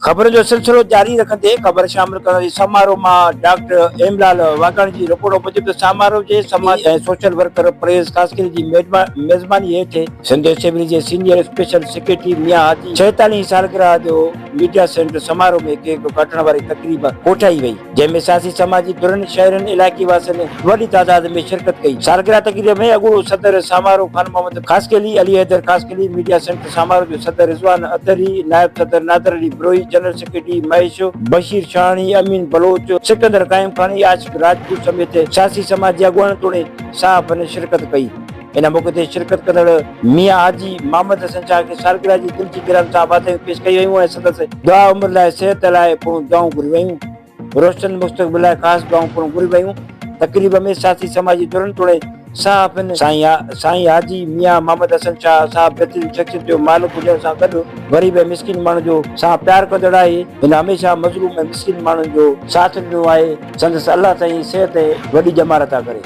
خبرن جو سلسلو جاري رکندي خبر شامل ڪرڻ جي سمارو مان ڊاڪٽر ايم لال واگهاڻي جي رپورٽ موجب ته سامارو جي سماجي ۽ سوشل ورڪر پريز خاصخيلي جي ميزباني هيٺ سنڌ اسيمبلي جي سينيئر اسپيشل سيڪريٽري ميان هادي 46 سالگرهه جو ميڊيا سينٽر سمارو ۾ ڪيڪ ڪٽڻ واري تقريب ڪوٺائي وئي. جنهن ۾ سياسي سماجي ڌرين، شهرين، علائقي واسين وڏي تعداد ۾ شرڪت ڪئي. سالگرهه تقريب ۾ اڳوڻو صدر سامارو خان محمد خاصخيلي، علي حيدر خاصخيلي، ميڊيا سينٽر سامارو جو صدر رضوان اطهري، نائب صدر نادر علي بروهي، جنرل سيڪريٽري مهيش بشير شاهاڻي، امين بلوچ، سڪندر قائمخاني، عاشق راجپوت سميت سياسي سماجي اڳواڻن توڙي صحافين شرڪت ڪئي. ان موقعي تي شرڪت ڪندڙ ميان حاجي محمد حسن شاهه کي سالگرهه جي دل جي گهرائين سان واڌايون پيش ڪيون ويون ۽ سندس دعا عمر لاء صحت لاء پڻ دعائون گهريون ويون. روشن مستقبل لاء خاص دعائون پڻ گهريون ويون. تقريب ۾ سياسي سماجي ڌرين توڙي صحافين سائين حاجي ميان محمد حسن شاهه صاحب بهترين شخصيت جو مالڪ هجڻ سان گڏ غريب ۽ مسڪين ماڻهن جو سان پيار ڪندڙ آهي. هن هميشه مظلوم ۽ مسڪين ماڻهن جو ساٿ ڏنو آهي. سندس الله سائين صحت ۽ وڏي ڄمار عطا ڪري.